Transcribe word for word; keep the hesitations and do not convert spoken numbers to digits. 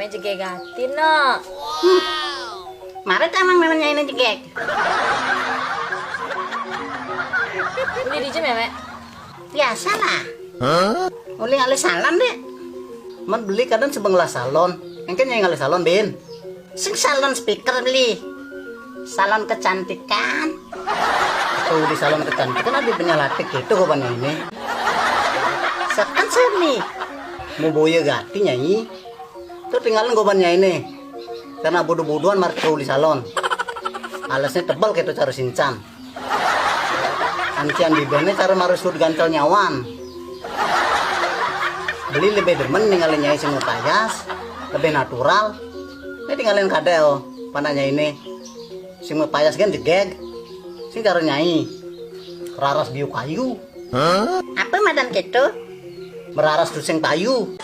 Jegeg ati, no. Mara ta amang mémé nyainé jegeg. Beli di jam ya, Mek? Biasa lah. Uli ngalih salon deh. Man beli kadang sebenglah salon. Engké nyai ngalih salon, Bin. Sing salon speaker beli. Salon kecantikan. Tuh di salon kecantikan ada penyalah tik itu kapan ini. Sekan seni. Mau boya gati nyai. Tuh tinggalin goban nyai nih. Karena bodoh-bodohan marco di salon. Alasnya tebal kayak tuh cara sincan. Ancian bibirnya cara marusut gantel nyawan. Beli lebih demen ninggalin nyai sing payas, lebih natural. Ini tinggalin kadel, pananya ini. Sing payas kan jegeg. Sing cara nyai. Raras biu kayu. Apa madan gitu? Meraras tusing payu.